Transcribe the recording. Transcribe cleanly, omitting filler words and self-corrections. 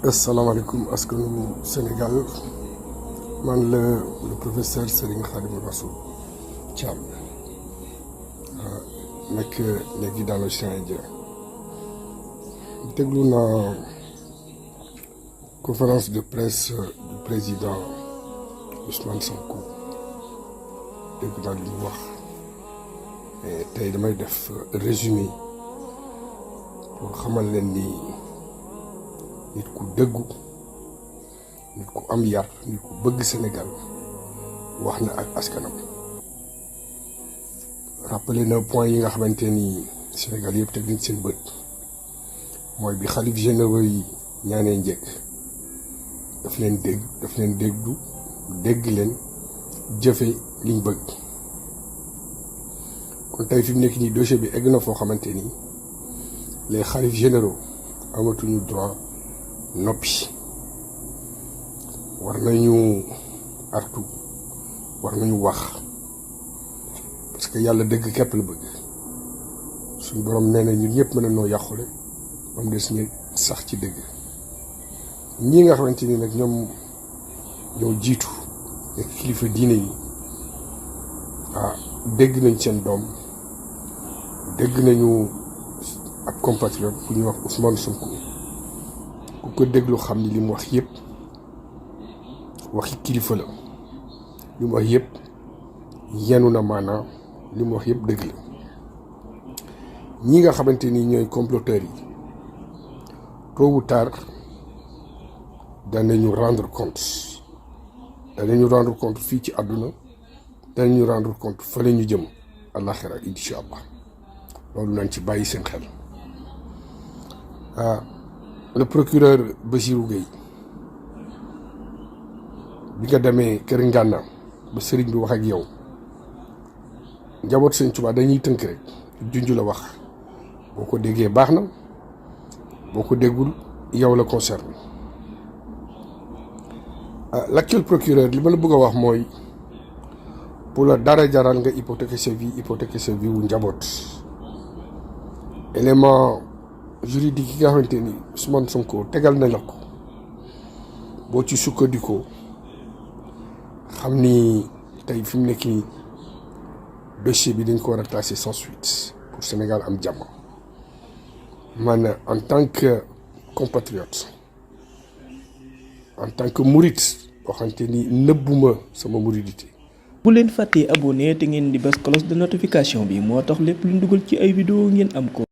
asalaamaaleykum askanu Sénégal man le professeur Serigne Khadim Rassoul Thiam nekk léegi dans l'océan Indien déglu naa conférence de presse du président Ousmane Sonko dégg naa li mu wax mais tey damay def résumé pour xamal leen ni nit ku dëggu nit ku am yar nit ku bëgg Sénégal wax na ak askanam rappelé na point yi nga xamante ni Sénégal yëpp teg nañ seen bët mooy bi xalif généraux yi ñaanee njëkk daf leen dégg leen jëfe liñ bëgg kon tey fi mu nekk nii dossier bi egg na foo xamante ni les xalif généraux amatuñu droit noppi war nañu artu war nañu wax parce que yàlla dëgg képp la bëgg suñu borom nee na ñun ñëpp mën na noo yàqule ba mu des ñu sax ci dëgg ñii nga xamante ni nag ñoo jiitu nekk kilifa diine yi dégg nañ seen doom dégg nañu ab compatriote bu ñuy wax Ousmane Sonko ku ko déglu xam ni li mu wax yëpp waxi kilifa la li mu wax yëpp yenu na maanaam li mu wax yëpp dëgg la ñi nga xamante ni ñooy comploteurs yi tôt ou tard danañu rendre compte fii ci àdduna danañu rendre compte fa la ñu jëm àllaxira incha allah loolu nañ ci bàyyi seen xel le procureur Bassirou Gueye bi nga demee kër Ngànna ba sëriñ bi wax ak yow njaboot Sëñ Tuubaa dañuy tënk rek junj la wax boo ko déggee baax na boo ko déggul yow la concerne l'actuel procureur li ma la bëgg a wax mooy pour la dara jaral nga hypothéquer sa vie wu njaboot élément juridique yi nga xamante ni Ousmane Sonko tegal na la ko boo ci sukkandikoo xam ni tey fi mu nekk nii dossier bi dañ ko war a classer sans suite pour Sénégal am jàmm man en tant que compatriote en tant que murit boo xamante ni nëbbuma sama muridité. bu leen fàttee abonné te ngeen di bës cloche de notification bi moo tax lépp lu ñu dugal ci ay vidéo ngeen am ko.